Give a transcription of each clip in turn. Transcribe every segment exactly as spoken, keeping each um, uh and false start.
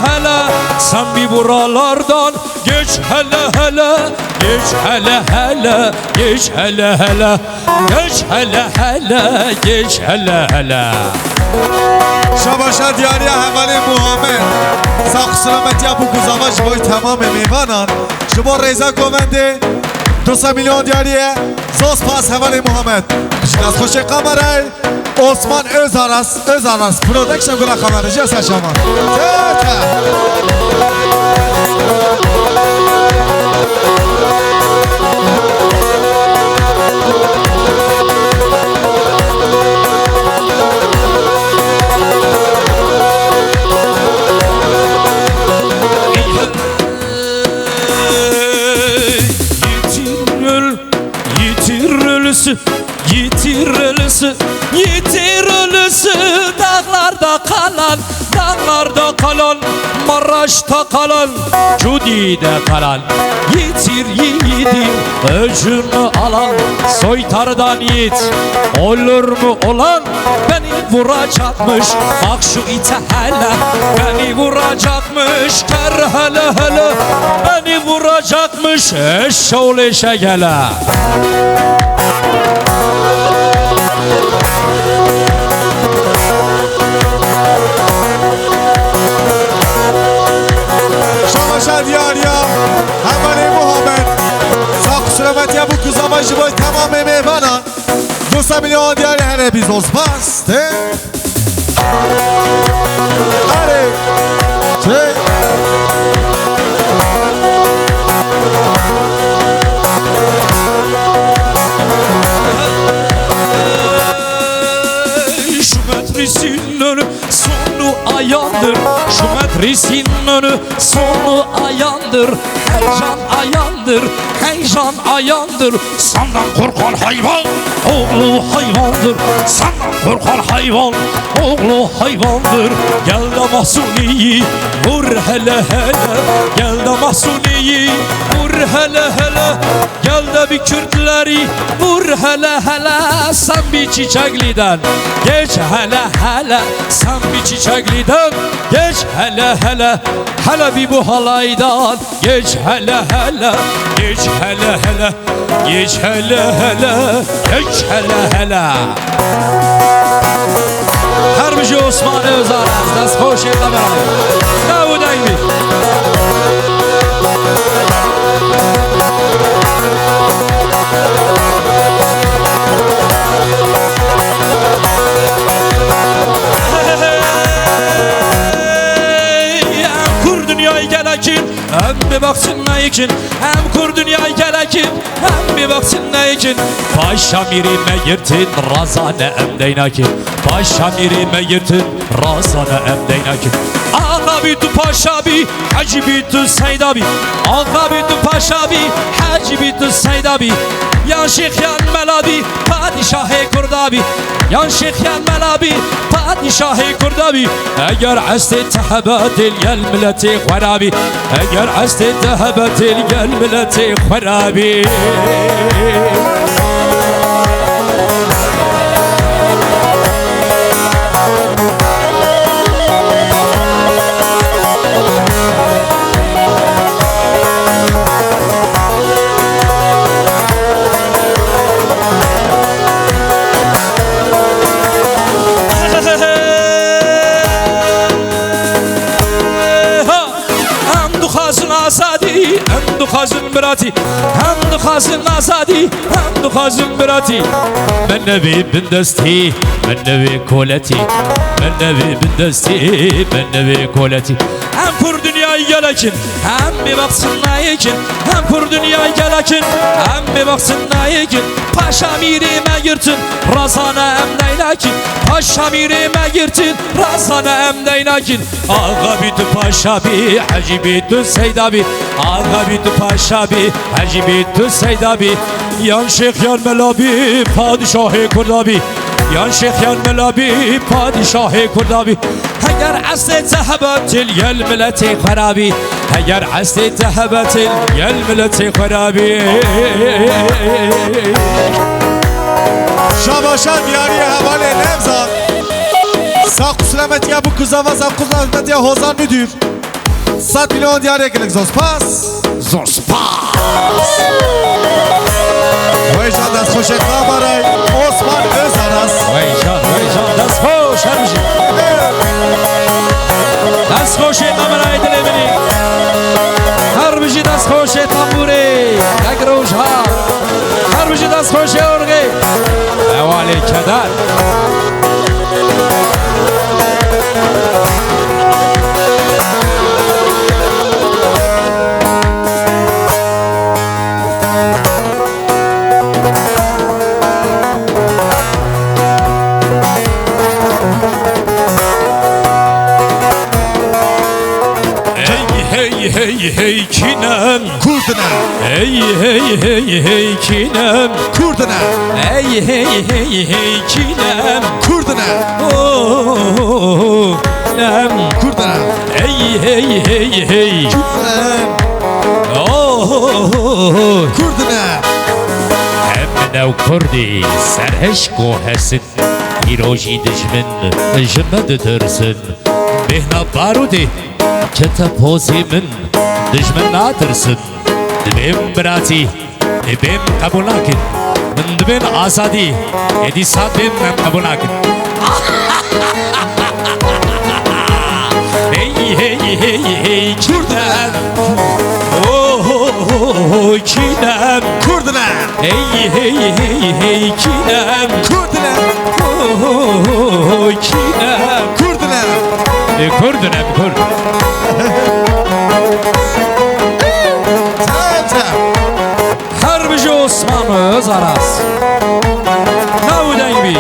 hele, sen bir buralardan geç hele hele, geç hele hele, geç hele hele, geç hele hele, geç hele hele. Şabaşa diyariya hevalê Muhammed. Sağ selametiya bu kuzava ji bo temamê mêvanan. Ji bo rêza govendê du sed milyon diyariye. Zor spas hevalê Muhammed. Ji destxweşê kamerayê. Osman Özaras, Özaras Production gula kamera ji ser şama. Tete. Yitiril, yitirilsin, yitirilsin, yitirilsin. Dağlarda kalan, dağlarda kalan, Maraş'ta kalan, Cudi'de kalan, yitir yiğidin öcünü alan, soytarıdan yiğit olur mu olan? Beni vuracakmış, bak şu ite hele, beni vuracakmış, ker hele hele, beni vuracakmış, eşşoğlu eşek hele. Şabaşa diyariya hevalê Muhammed. Sağ selametiya bu kuzava ji bo temamê mêvanan. Du sed milyon diyarî here bî zor spas. Te. Are. Te. Şu metrisin önü sonu ayandır. Şu metrisin önü sonu ayandır. Heyecan ayandır. Heyecan ayandır. Senden korkan hayvan oğlu hayvandır. Senden korkan hayvan oğlu hayvandır. Gel de Mahsuni'yi vur hele hele. Gel de Mahsuni'yi vur hele hele. Gel de bir Kürtleri vur hele hele. Sen bir Çiçekliden geç hele hele. Sen bir Çiçekliden geç hele hele. Hele bir bu halaydan geç hele hele. Geç hele hele. Geç hele hele, geç hele hele. Her bijî Osman Özaras, destxweşê kamerayê. Dawu daîmî. Em kur dinyayê gelekin, em bêbaxtin neyikin, em kur dinyayê gelekin. Em bêbaxtin neyikin, paşa mîrî me girtin, razane em deynakin. Paşa mîrî me girtin, razane em deynakin. Axa bî tu paşa bî, hecî bî tu seyda bî. Axa bî tu paşa bî, hecî bî tu seyda bî. Yan şêx yan mela bî, padîşahê kurda bî. Yan şêx yan mela bî, padîşahê kurda bî. Eger estê te hebe têl gel miletê xwe ra bî. Eger estê te hebe têl gel miletê xwe ra bî. Em dixwazin azadî, em dixwazin biratî, em dixwazin azadî, em dixwazin biratî. Me nevê bindestî, me nevê koletî, me nevê bindestî, me nevê koletî. Em kur dinyayê gelekin, em bêbaxtin neyikin, em kur dinyayê gelekin, em bêbaxtin neyikin. Paşa mîrê me girtin, razane em deynakin. Paşa mîrê me girtin, razane em deynakin. Axa bî tu paşa bî, hecî bî tu seyda bî. Axa bî tu paşa bî, hecî bî tu seyda bî. Yan şêx yan mela bî, padîşahê kurda bî. Yan şêx yan mela bî, padîşahê kurda bî. Heger estê te hebe têl gel miletê xwe ra bî. Heger estê te hebe têl gel miletê xwe ra bî. Şabaşa diyarî hevalê Nevzat. Sağ selametiya bu kuzava, sağ selametiya Hozan Müdür. Sed milyon diyarê gelek zor spas. Zor spas. Wêjan destxweşê kamerayê Osman Özaras. Wêjan, wêjan destxweş her bijî. Destxweşê kamerayê dilê min î. Her bijî destxweşê tambûrê. Yek roj ha. Her bijî destxweşê orgê. Hevalê keder. Hey, hey, hey, hey, kî ne em? Kurd in em. Hey, hey, hey, hey, kî ne em? Kurd in em. Hey, hey, hey, hey, kî ne em? Kurd in em. Oh, ne em? Kurd in em. Hey, hey, hey, hey. Kurd in em. Oh, Kurd in em. Em new kurdî serhişk û hesin. Îro jî dijmin ji me ditirsin. Bêhna barûdê kete pozê min, dijmin natirsin. Divêm biratî, ê bêm qebûl nakin. Min dibên azadî, êdî sat bêm em qebûl nakin. Hey, hey, hey, hey, Kurd in em. Oh, oh, oh, oh, kî ne em? Kurd in em. Hey, hey, hey, hey, kî ne em? Kurd in em. Oh, oh, oh, oh, kî ne em? Kurd in em. E, Kurd in em, Kurd. Tamam, tamam. Her bijî Osman Özaras. Nav û deng bî.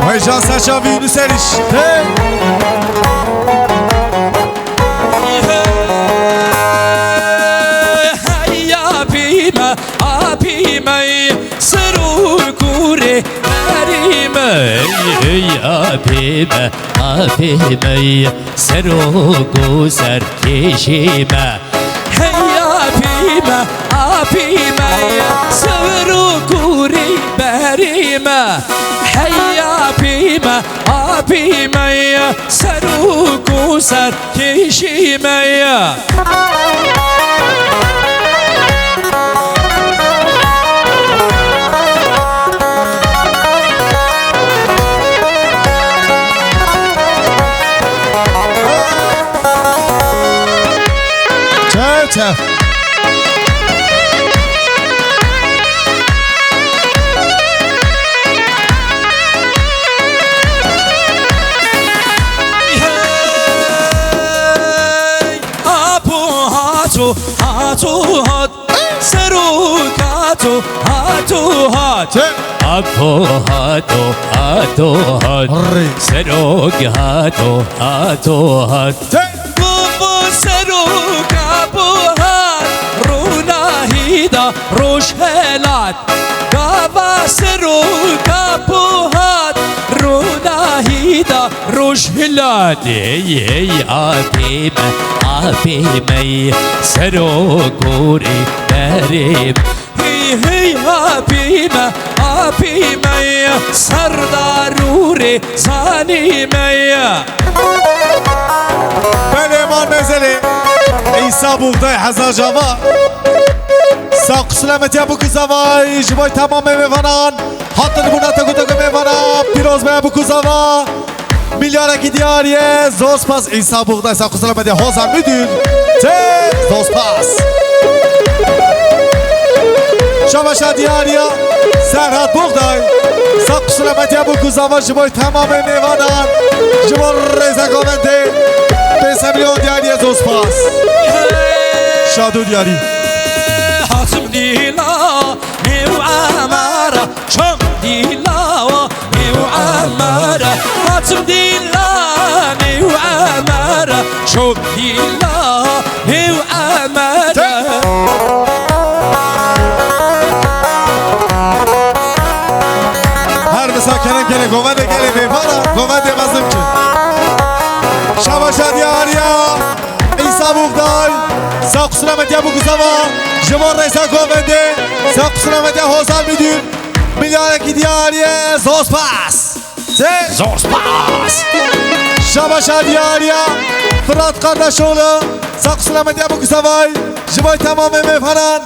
Wêjan serçavî nûseriş. Hey! Hey, apî me, apî me, serok û rêberî me. Hey, hey, apî me, apî me, serok û serkêşî me. Hey, apî me, apî me, serok û rêberî me. Hey, apî me, apî me, serok û serkêşî me. Çev, çev. Hey, apo hato, hato hat. Serok hato, hato hat. Çe? Apo hato, hato hat. Rê. Serok hato, hato hat. Çe? Baba serok apo hat. Rûnahî da roj helat. Gava serok apo hat. Rûnahî da Rojhilat, hey, hey, apê me, apê me, serok û rêberê me. Hey, hey, apê me, apê me, serdar û rêzanê me. Belê, mal mezelê, Îsa Buxday Hezar Cava. Sağ ol, selametiya bû ku zavay, ji bo temamê mêvanan. Hatin bûna te ku te ku mêvana, pîroz be bû ku zava. Milyarekî diyar ye, zor spas Îsa Buxday, sağ ol, selametiya Hozan Müdür. Te, zor spas. Şabaşa diyar ya, Serhat Buxday. Sağ ol, selametiya bû ku zava ji bo temamê mêvanan. Ji bo rêza govendê. Pênc sed milyon diyar ye, zor spas. Şado diyarî. Hatim dîla. Nêw emera çam dîlawa, nêw emera hatim dîla, nêw emera çam dîla, nêw emera. Her misakirin gelê govendê gelê mêvana, govendê mezin ki. Şabaşa diyariya. Îsa Buxday, sağ ol, selametiya bû ku zava, ji bo rêza govendê, sağ ol, selametiya Hozan Müdür, Milyarekî diyariye, zor spas. Zor spas. Şabaşa diyariya Fırat Kardeşoğlu. Sağ selamet ya bu kısa vay. Ji bo tamamê mêvanan.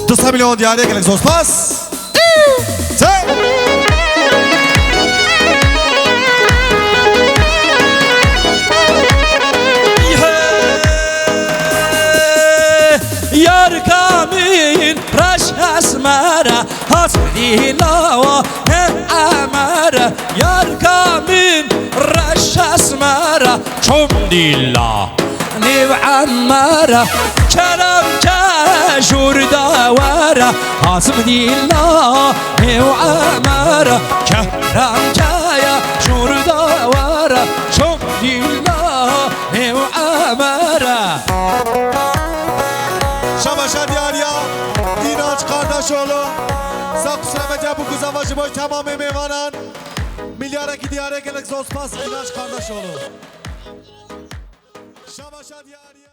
Du sed milyon diyariye gelek zor spas. Sê. Yarka min reş esmera hat dîlawa ne emera. Yarka min reş esmera çom dîla. Nêv emera kerem ke jûr dawera. Hasim dîla nêv emera kerem ke ya jûr dawera. Çom dîla nêv emera. Şabaşa diyariya İnanç Kardeşoğlu. Sağ selamet ya bu kuzava ji bo tamamê mêvanan. Milyarekî diyare gelek zor spas İnanç Kardeşoğlu. Şabaşa diyariya.